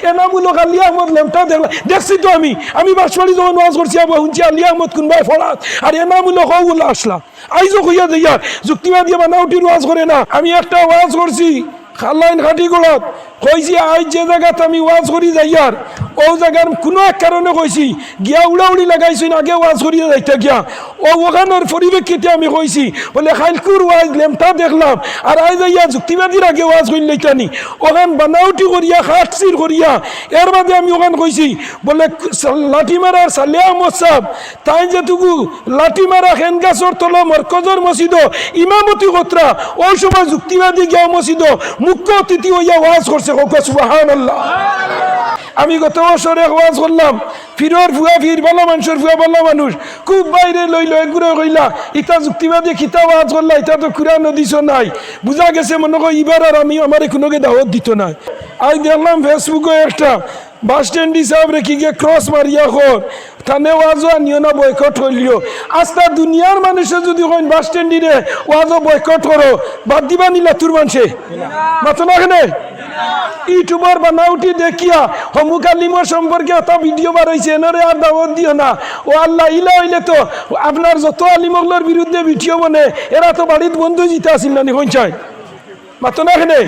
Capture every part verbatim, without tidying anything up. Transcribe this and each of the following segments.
এনামুল হক আলী আহমদ লেমটা দেখলা, দেখছি তো আমি, আমি বাঁশবাড়ি যখন ওয়াজ করছি, আবার হুনছি আলী আহমদ কুনবায় ফড়াত, আর এনামুল হক অউ বলা আসলা। আইজও কইয়া যাইয়ার, যুক্তিবাদী বানাউটির ওয়াজ করে না। আমি একটা ওয়াজ করছি, খালাইন খাটি গোড়াত, কইছি আইজ যে জাগাত আমি ওয়াজ করি যাইয়ার, অউ জাগার কুনু এক কারণে কইছি, গিয়া উড়াউড়ি লাগাইছইন, আগে ওয়াজ করিয়া যাইতা গিয়া। অউ অখানর পরিপ্রেক্ষিতে আমি কইছি, বলে, "কাইলকুর ওয়াজ লেমটা দেখলাম, আর আইজ আইয়া যুক্তিবাদীর আগে ওয়াজ করিলাইতানি।" অখান বানাউটি করিয়া, কাটছির করিয়া, এর বাদে আমি অখান কইছি, বলে, লাঠিমারার সালে আহমদ সাব, তাইন যেটুকু লাঠিমারা খেন গাছর তলো মরকজর মসজিদো ইমামতি করতরা, অউ সময় যুক্তিবাদী গিয়া মসজিদো মুখ্য অতিথি অইয়া ওয়াজ করছে। কউক্কা সুবহানাল্লাহ। আমি গত বছর এক ওয়াজ করলাম, পীরর ফুয়া পীর, বালা মানষর ফুয়া বালা মানুষ, খুব বাইরে লইল, এগুরে কইলা, "ইতা যুক্তিবাদী কিতা ওয়াজ করলা, ইতা তো কুরআন হাদিসও নাই।" বুঝা গেছে মনো কয় ইবার আর আমি, আমারে কুনুগে দাওয়াত দিতো নায়। আইজ দেখলাম Facebook-ও একটা বাস স্ট্যান্ডি সাবরে কিগে ক্রস মারিয়া কর, তানে ওয়াজও আনিও না, বয়কট করিলিও। আস্তা দুনিয়ার মানষে যুদি কইন বাস স্ট্যান্ডিরে ওয়াজও বয়কট করো, বাদ দিবা নি লাতুর মানষে? মাতো না কেনে? YouTuber বানাউটি দেখিয়া হমুক আলিমর সম্পর্কে অত ভিডিও বার অইছে, এনরে আর দাওয়াত দিও না। ও আল্লাহ, ইলা অইলে তো আপনার যত আলিম অকলর বিরুদ্ধে ভিডিও বনে, এরা তো বাড়িত বন্ধ অইযিতা আছিল না নি, কইন চাই? মাতো না কেনে?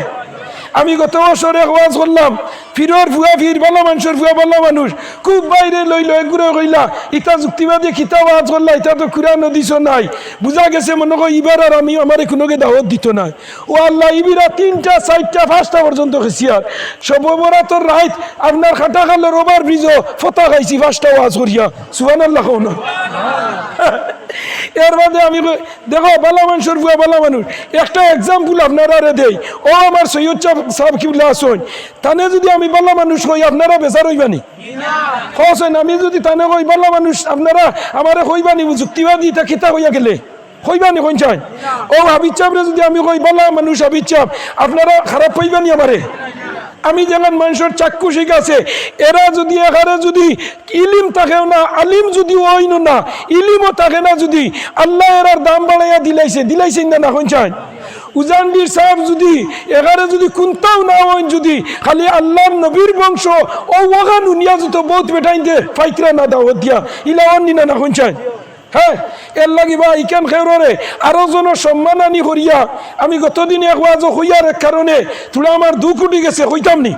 আমি গত বছর এক ওয়াজ করলাম, পীরর ফুয়া পীর, বালা মানষর ফুয়া বালা মানুষ, খুব বাইরে লইল, এগুরে কইলা, "ইতা যুক্তিবাদী কিতা ওয়াজ করলা, ইতা তো কুরআন হাদিসও নাই।" বুঝা গেছে মনো কয় ইবার আর আমি, আমারে কুনুগে দাওয়াত দিতো নায়। ও আল্লাহ, ইবিরা তিনটা, চাইরটা, পাঁচটা পর্যন্ত গেছি। আর শবে বরাতর রাইত আপনার কাটাখালর ওভার ব্রিজো ফতা খাইছি পাঁচটা ওয়াজ করিয়া। সুবহানাল্লাহ কও না। এর বাদে আমি কই, দেখো, বালা মানষর ফুয়া বালা মানুষ। একটা example আপনারারে দেই। ও আমার সৈয়দ সাব, সাব কিবলা আছইন, তানে যুদি আমি বালা মানুষ কই, আপনারা বেজার অইবা নি? কওছইন, আমি যুদি তানে কই বালা মানুষ, আপনারা আমারে কইবা নি যুক্তিবাদী, ইতা কিতা কইয়া গেলে? কইবা নি, কইন চাই? ও হাফিজ সাবরে যুদি আমি কই বালা মানুষ হাফিজ সাব, আপনারা খারাপ পাইবা নি আমারে? আমি যেখান মানষর চাক্ষুষিক আছে, এরা যুদি এখানে যুদি ইলিম থাকেও না, আলিম যুদি অইনও না, ইলিমও থাকে না যুদি, আল্লায় এরার দাম বাড়াইয়া দিলাইছে, দিলাইছে না, না কইন চাই? উজানডির সাব যুদি এখানে যুদি কুন্তাও না অইন, যুদি খালি আল্লার নবীর বংশ, ও ওখান উনিয়া যত বউত বেটাইনতে ফাইতরা না দাওয়াত দিয়া, ইলা অইন নি না, না কইন চাই? হ্যাঁ, এর লাগি বা ইখান খেউররে আরো জন সম্মান আনি করিয়া, আমি গতদিন এক ওয়াজও কইয়ার এক কারণে থুড়া আমার দুখ উঠি গেছে, কইতাম নি?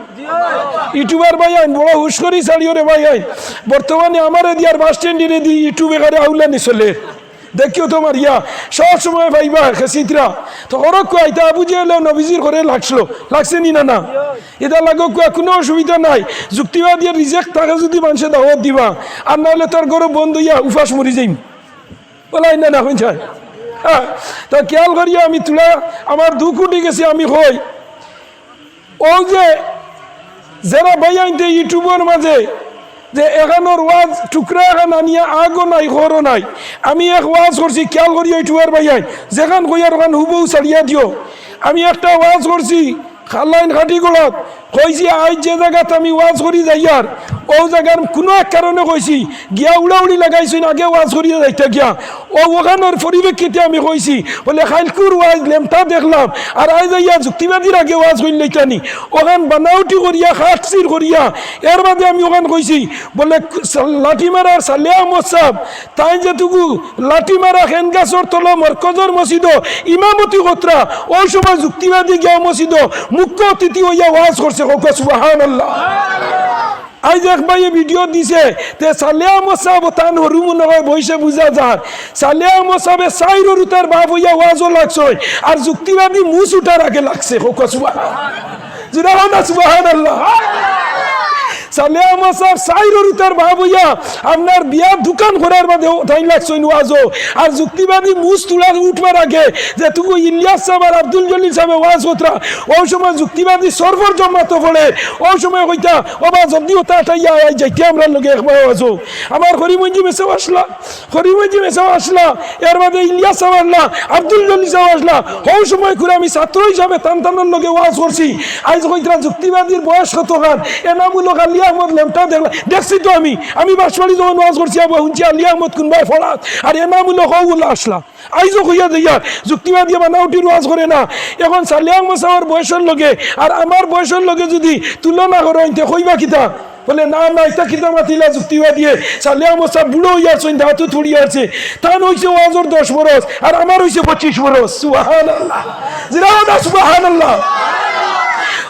YouTuber ভাইয়াইন, বড় হুশ করি ছাড়িও রে ভাইয়াইন। বর্তমানে আমারে দিয়ার বাস স্ট্যান্ডিরে দি YouTube এখানে আউলানি চলে। দেখিও তো মারিয়া, সব সময় পাইবা খেসিতরা। তো করউক্কা, ইতা আবু জেহেলেও নবীজির ঘরে লাগছিল, লাগছে নি না, না? ইতা লাগউক্কা, কুনু অসুবিধা নাই। যুক্তিবাদীর রিজেক্ট থাকে যুদি মানষে দাওয়াত দিবা, আর নাইলে তার ঘরো বন্ধ অইয়া উপাস মরি যাইম। বলাই না, না, কইন চাই? হ্যাঁ, তো খেয়াল করিয়া আমি থুড়া আমার দুখ উঠি গেছে, আমি কই, অউ যে যেরা ভাইয়াইনতে YouTube-র মাঝে যে এখানোর ওয়াজ টুকরা এখান আনিয়া আগও নাই, খরও নাই। আমি এক ওয়াজ করছি, খেয়াল করিও YouTuber ভাইয়াইন, যেখান কইয়ার ওখান হুবহু ছাড়িয়া দিও। আমি একটা ওয়াজ করছি, খালাইন খাটি গোড়াত, কইছি, আইজ যে জাগাত আমি ওয়াজ করি যাইয়ার, অউ জাগার কুনু এক কারণে কইছি, গিয়া উড়াউড়ি লাগাইছইন, আগে ওয়াজ করিয়া যাইতা গিয়া। অউ ওখানোর পরিপ্রেক্ষিতে আমি কইছি, বলে, "কাইলকুর ওয়াজ লেমটা দেখলাম, আর আইজ আইয়া যুক্তিবাদীর আগে ওয়াজ করিলাইতানি।" ওখান বানাউটি করিয়া, খাটসির করিয়া, এর বাদে আমি ওখান কইছি, বলে, "লাঠিমারার সালে আহমদ সাব, তাইন যেটুকু লাঠিমারা খেন গাছর তলো মরকজর মসজিদো ইমামতি করতরা, অউ সময় যুক্তিবাদী গিয়া মসজিদো মুখ্য অতিথি অইয়া ওয়াজ করছে।" কউক্কা সুবহানাল্লাহ। আইজ এক ভাইয়ে ভিডিও দিছে, তে সালে আহমদ সাব তান হুরু মনো কয় বইছে বুঝা যার। সালে আহমদ সাবে চাইর হুরুতার বাপ অইয়া ওয়াজও লাগছইন, আর যুক্তিবাদী মুছ উঠার আগে লাগছে। কউক্কা সুবহানাল্লাহ। জুড়া কও না সুবহানাল্লাহ। সালে আহমদ সাব চাইর হুরুতার বাপ অইয়া আপনার বিয়ার দোকান করার বাদে তাইন লাগছইন ওয়াজও। আর যুক্তিবাদী মুছ তুলা উঠবার আগে যেটুকু ইলিয়াস সাব আর আব্দুল জলিল সাবে ওয়াজ করতরা, অউ সময় যুক্তিবাদী সরফর জমাতো পড়ে, অউ সময় কইতা, "ওবা জলদি অতা আটাইয়া আয়, যাইতে আমরার লগে একবার ওয়াজও।" আমার করিমগঞ্জি মেসাব আসলা, করিমগঞ্জি মেসাব আসলা, এর বাদে ইলিয়াস সাব আসলা, আব্দুল জলিল সাব আসলা, অউ সময় করি আমি ছাত্র হিসাবে তান তানর লগে ওয়াজ করছি। আইজ কইতরা যুক্তিবাদীর বয়স কতখান, এনামুল হক আলী আহমদ লেমটা দেখলা, দেখছি তো আমি, আমি বাঁশবাড়ি যখন ওয়াজ করছি, আবু হুনছি আলী আহমদ কুনবায় ফরাত, আর এনামুল হক অউলা আসলা। আইজও কইয়া যাইয়ার, যুক্তিবাদী বানাউটির ওয়াজ করে না। এখন সালে আহমদ সাবর বয়সর লগে আর আমার বয়সর লগে যুদি তুলনা করইন, তে কইবা কিতা? বলে, "না, না, ইতা কিতা মাতিলা যুক্তিবাদীয়ে? সালে আহমদ সাব বুড়া অইয়ারছইন, দাঁতও থুড়িয়ারছে। তান অইছে ওয়াজর দশ বরস, আর আমার অইছে পঁচিশ বরস।" সুবহানাল্লাহ। জিরা ওটা সুবহানাল্লাহ।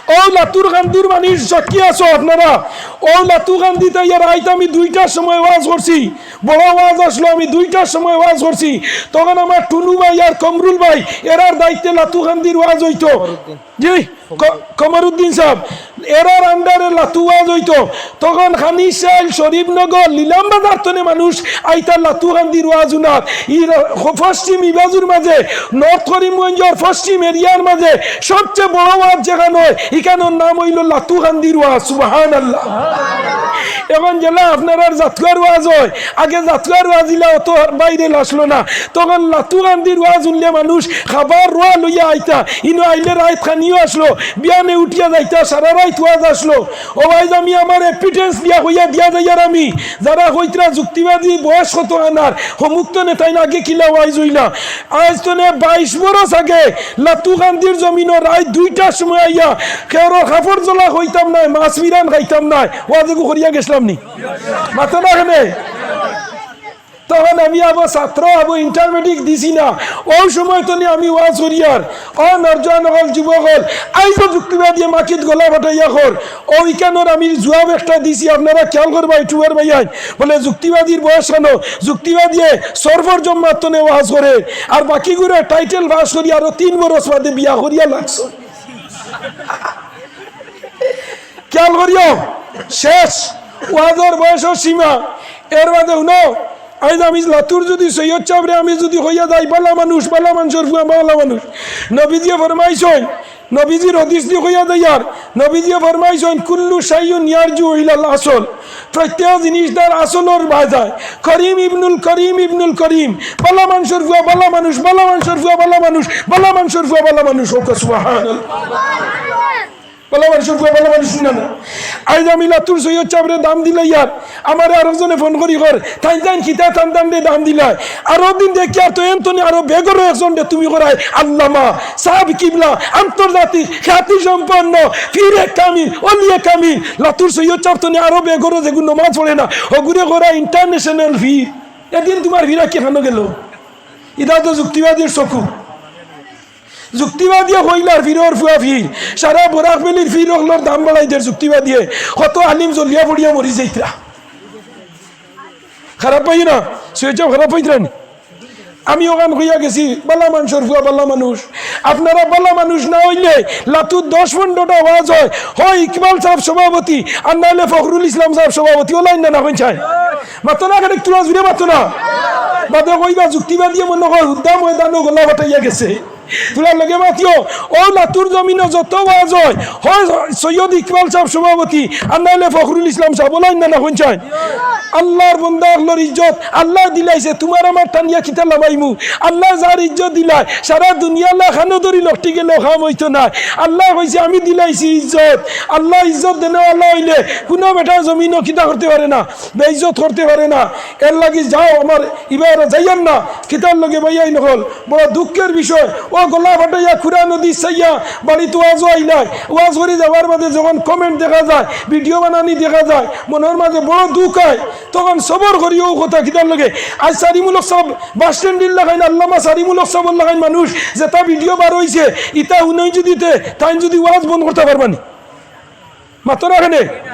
অউ লাতুর কান্দির মানুষ সাক্ষী আছো আপনারা। অউ লাতু কান্দিত আইয়া রাইত আমি দুইটার সময় ওয়াজ করছি। বড় ওয়াজ আসলো, আমি দুইটার সময় ওয়াজ করছি। তখন আমার টুনু ভাই আর কমরুল ভাই, এরার দায়িত্বে লাতু কান্দির ওয়াজ অইতো। জি, ক-, কমরুদ্দিন সাব, এরার আন্ডারে লাতু ওয়াজ অইতো। তখন খানিশাইল, শরীফনগর, নিলাম বাজার তনে মানুষ আইতা লাতু কান্দির ওয়াজ হুনাত। ই র-, পশ্চিম ইবাজুর মাঝে, নর্থ করিমগঞ্জর পশ্চিম এরিয়ার মাঝে সবচেয়ে বড় ওয়াজ যেখান অয়, ইখানর নাম অইলো লাতু কান্দির ওয়াজ। সুবহানাল্লাহ। এখন যেলা আপনারার জাতকুয়ার ওয়াজ অয়, আগে জাতকুয়ার ওয়াজ ইলা অত বাইরে আসলো না, তখন লাতু কান্দির ওয়াজ হুনলে মানুষ খাবার রোয়া লইয়া আইতা, ইনো আইলে রাইত খানিও আসলো, বিয়ানে উঠিয়া যাইতা, সারা রাইত ওয়াজ আসলো। ও ভাই, আমি আমার এপিটেন্স দিয়া কইয়া দিয়া যাইয়ার আমি, যারা কইতরা যুক্তিবাদী বয়স কত আনার, হমুক্ত নেতাইন আগে কিলা ওয়াইজ অইলা। আইজ তনে বাইশ বরস আগে লাতু কান্দির জমিনো রাইত দুইটার সময় আইয়া কেউরর কাপড় জলা কইতাম নায়, মাছ বিরান খাইতাম নায়, ওয়াজ এগু করিয়া গেছলাম নি? মাতো না কেনে? তখন আমি আবো ছাত্র, আবো ইন্টারমিডিয়েট দিছি না, অউ সময় তনে আমি ওয়াজ করিয়ার। ও নরজোয়ান অকল, যুবক অকল, আইজও যুক্তিবাদীয়ে মাকিত গলা ফাটাইয়া কর। অউ ইখানর আমি জুয়াব একটা দিছি, আপনারা খেয়াল করবা, ইউটিউবার ভাইয়াইন। বলে, "যুক্তিবাদীর বয়স কেন?" যুক্তিবাদীয়ে সরফর জম্মাত তনে ওয়াজ করে, আর বাকিগুরে টাইটেল পাস করি আরো তিন বরস বাদে বিয়া করিয়া লাগছে। খেয়াল করিও, শেষ ওয়াজর বয়সর সীমা। এর বাদে হুনো, আইজ আমি লাতুর যুদি সৈয়দ সাবরে আমি যুদি কইয়া যাই, "বালা মানুষ, বালা মানষর ফুয়া, বালা মানুষ।" নবীজিয়ে ফরমাইছইন, নবীজির হাদিস দি কইয়া যাইয়ার, নবীজিয়ে ফরমাইছইন, "কুল্লু শাইউন ইয়ারজু ইলাল আসল।" প্রত্যেক জিনিস তার আসলর বায় যায়। করিম ইবনুল করিম ইবনুল করিম, বালা মানষর ফুয়া, বালা মানুষ, বালা মানষর ফুয়া, বালা মানুষ, বালা মানষর ফুয়া, বালা মানুষ। ওকে সুবহানাল্লাহ। বালা মানষর ফুয়া, বালা মানুষ না, না। আইজ আমি লাতুর সৈয়দ সাবরে দাম দিলাইয়ার, আমারে আরকজনে ফোন করি কর, "তাইন তাইন কিতা তান তানরে দাম দিলায়?" আরো দিন দেখিয়ার তো এন তনে আরো বেগরো একজনরে তুমি করায় আল্লামা, সাব কিবলা, আন্তর্জাতিক খ্যাতি সম্পন্ন পীরে কামিল, অলিয়ে কামিল। লাতুর সৈয়দ সাব তনে আরো বেগরো যেগু নমাজ পড়ে না, অগুরে করায় ইন্টারন্যাশনাল পীর। এদিন তুমার পীর আকি খানো গেল? ইটা তো যুক্তিবাদীর চকু। যুক্তিবাদীয়ে কইলার পীরর ফুয়া পীর, সারা বরাক ভ্যালির পীর অকলর দাম বাড়াই দের যুক্তিবাদীয়ে। কত আলিম জ্বলিয়া পড়িয়া মরি যাইতরা। খারাপ পাইও না, সৈয়দ সাব খারাপ পাইতরা নি? আমি অখান কইয়া গেছি, বালা মানষর ফুয়া বালা মানুষ। আপনারা বালা মানুষ না অইলে লাতুর দশ পনেরোটা ওয়াজ অয়, হয় ইকবাল সাব সভাপতি, আর নাইলে ফখরুল ইসলাম সাব সভাপতি, অলাইন না, না কইন চাই। মাতো না কেনে, তুরা জুরে মাতো না। বাদে কইবা যুক্তিবাদীয়ে মনো কয় হুদ্দা ময়দানো গলা ফাটাইয়া গেছে। তুরা লগে মাতিও, অউ লাতুর জমিনো যত ওয়াজ অয়, হয় সৈয়দ ইকবাল সাব সভাপতি, আর নাইলে ফখরুল ইসলাম সাব, অলাইন না, না কইন চাই। আল্লার বন্দা অকলর ইজ্জত আল্লায় দিলাইছে, তুমার আমার টানিয়া কিতা লামাইমু? আল্লায় যার ইজ্জত দিলায়, সারা দুনিয়ার লাখানো ধরি লটকি গেলেও কাম অইতো নায়। আল্লায় কইছে, "আমি দিলাইছি ইজ্জত।" আল্লায় ইজ্জত দেনেওয়ালা অইলে কুনু বেটা জমিনো কিতা করতে পারে না, বেইজ্জত করতে পারে না। এর লাগি যাও, আমার ইবারে যাইয়ার না। কিতার লগে ভাইয়াইন অকল, বড় দুঃখের বিষয়, অউ গলা ফাটাইয়া কুরআন হাদিস চাইয়া বাড়িত ওয়াজও আইলায়, ওয়াজ করি যাওয়ার বাদে যখন comment দেখা যায়, video বানানি দেখা যায়, মনর মাঝে বড় দুঃখ অয়। তখন সবর করি অউ কথা কিতার লগে। আইজ সারিমুল হক সাব বাস স্ট্যান্ডর লাখান, আল্লামা সারিমুল হক সাবর লাখান মানুষ যেটা video বার অইছে, ইটা হুনইন যুদি তে, তাইন যুদি ওয়াজ বন্ধ করতা পারবা নি? মাতো না কেনে?